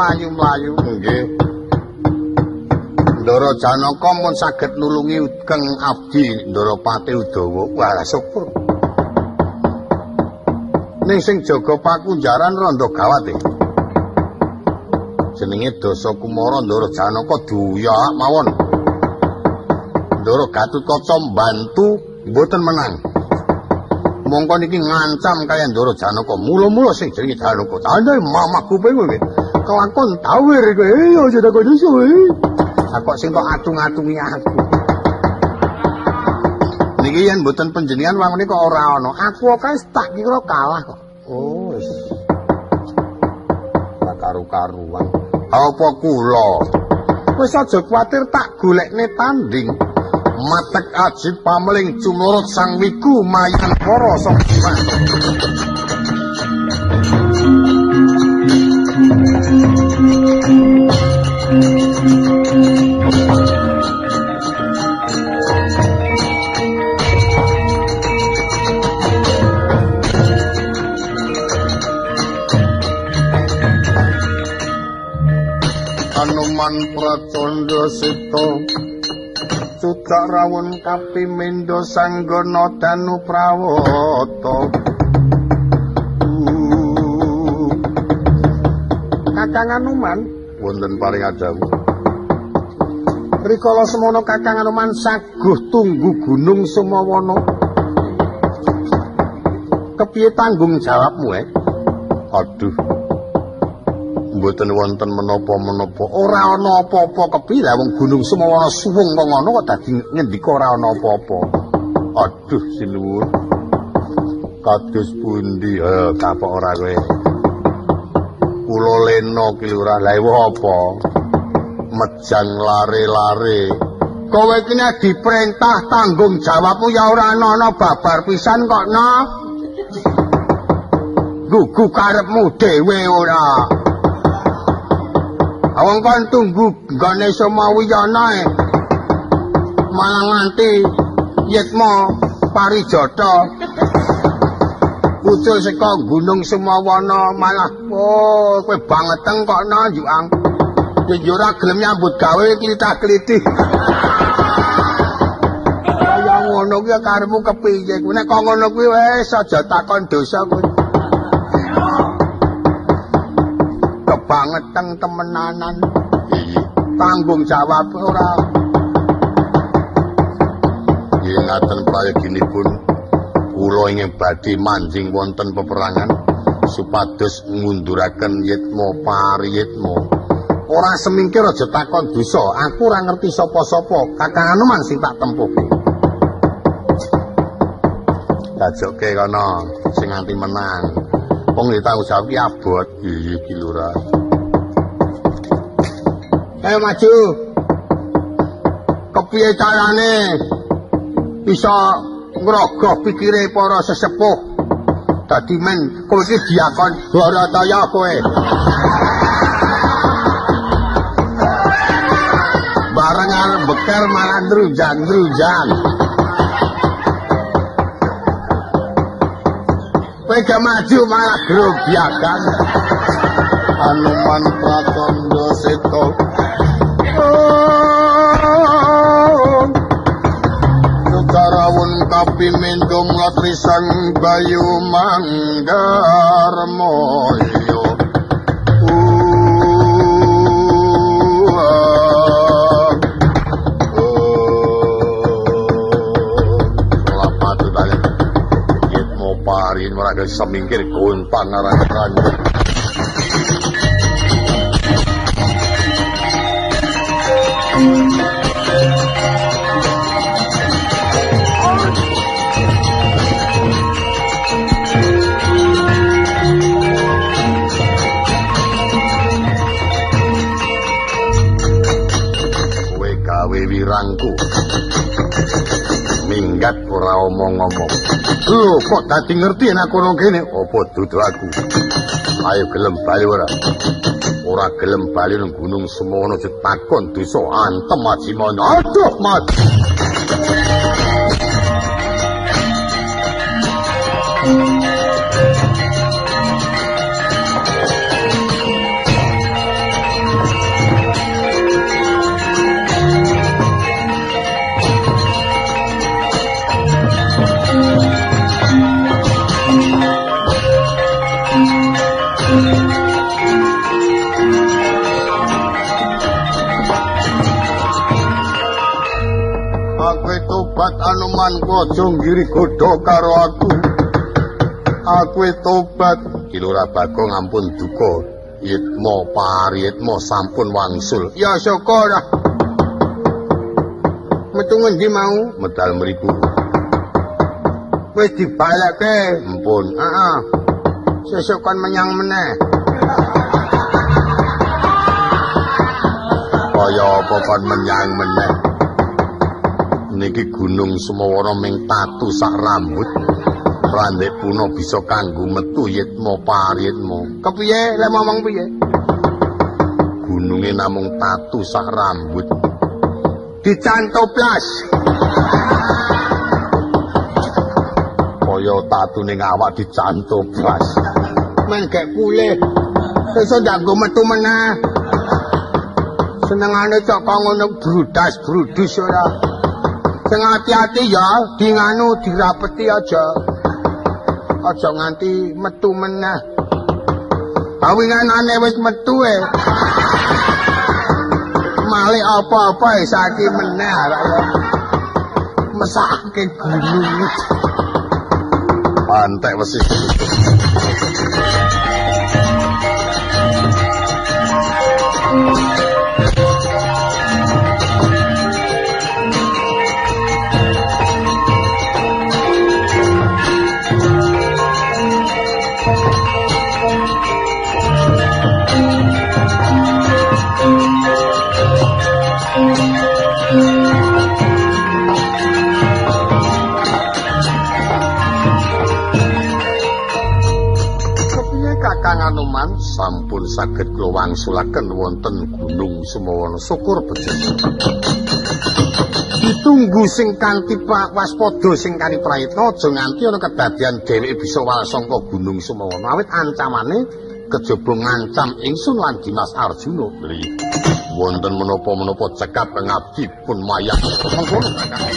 mlayu-mlayu. Nggih. Ndara Janaka mun saged nulungi Keng abdi Ndara Pati Udawa. Wah, syukur. Ning sing jaga pakunjaran rada gawat e. Jenenge Dasa Kumara Ndara Janaka duyak mawon. Ndara Gatotkaca mbantu mboten menang. Mongko niki ngancam kaya Ndara Janaka. Mula-mula sing jenenge Janaka. Tandai mamah kuping kowe. Kelakon tawir kowe. Aja takon iso. Kok sing kok atung-atungi aku. Niki yen mboten panjenengan wangune kok ora ana. Aku kae tak kira kalah kok. Oh wis. Tak karu-karuan. Apa kula? Wis aja kuwatir tak golekne tanding. Matek aji pameling cumurut sang wiku mayan para sang Hanuman Pracanda Seta cucak rawon kapimendo sanggana danu prawata. Kakang Hanuman wonten paring adawuh. Rikala semono Kakang Hanuman saguh tunggu Gunung Sumawana. Kepiye tanggung jawabmu, eh? Aduh. Mboten wonten menapa-menapa. Ora ana apa-apa kepiye lah wong Gunung Sumawana suwung kok ngono kok dadi ngendika ora ana apa-apa. Aduh sinuwun. Kados pundi? Kapok ora kowe. Kula lena ki lurah. Lha apa? Mejang lare-lare. Kowe iki nek diperintah tanggung jawabmu ya ora ana babar pisan kok no. Gugu karepmu dhewe ora. Wong kon tunggu nggone Sumawiyana e. Malah nganti Yitma Parijata ucul saka Gunung Sumawana malah oh kowe bangeteng kok no njuang. Yo ora gelem nyambut gawe klitah-klitih. Kaya ngono kuwi karepmu kepiye kuwi nek kok ngono kuwi wis aja takon dosa kuwi. Kebangeteng temenanan. Tanggung jawab ora. Nggih ngaten prayoginipun kula ingkang badhe manjing wonten peperangan supados ngunduraken Yitma Pariyitma. Ora semingkir aja takon dosa, aku ora ngerti sapa-sapa, Kakang Hanuman sing tak tempuhke. Dajoke kono sing nganti menang. Wong ditanggung jawab ki abot. Iya iki lurah. Ayo maju. Kepiye carane bisa ngrogoh pikire para sesepuh? Dadi men kowe iki diakon Barataya kowe. Bareng arep beker malah ndrunjang-ndrunjang. Kowe gak maju malah grobyakan. Hanuman Pracanda Seta. Sukarawun kapimendo mlatri sang Bayu Manggarmaya. Parin ora semingkir gontang arang-arang. Kowe gawe wirangku. Minggat ora omong-omong. Lho kok dadi ngerti nek kono kene? Apa dudu aku? Ayo gelem bali ora? Ora gelem bali nang Gunung Semono takon dosa antem Ajimana. Aduh, Mas. Anoman ku aja nggiri godha karo aku. Aku tobat. Ki Lurah Bagong ampun duka. Yitma pariyitma sampun wangsul. Ya syukur. Metu ngendi mau? Medal mriku. Wis dibalekke. Ampun. Heeh. Sesuk kon menyang meneh. Kaya apa kon menyang meneh? Niki Gunung Sumawana ming tatu sak rambut. Randek puna bisa kanggo metu yitma pariyitma. Kepiye lek ngomong piye? Gununge namung tatu sak rambut. Dicantoplas. Kaya tatune awak dicantoplas. Men gek pulih. Sesuk ndak nggo metu meneh. Senengane cok kok ngono brudas-brudus ora. Sing ati-ati ya, di nganu dirapeti aja. Aja nganti metu meneh. Awinganane wis metu e. Malik apa-apa saiki meneh arek mesake gunung. Pantek wesi. Anoman sampun saged kula wangsulaken wonten Gunung Sumawana. Syukur bejo. Ditunggu sing kanthi waspada sing kanthi prayitna aja nganti ana kedadian dheweke bisa wal sangka Gunung Sumawana. Awit ancamane kejaba ngancam ingsun lan Dimas Arjuna. Wonten menapa-menapa cekap ngabdi pun mayang. Mengkono Kakang.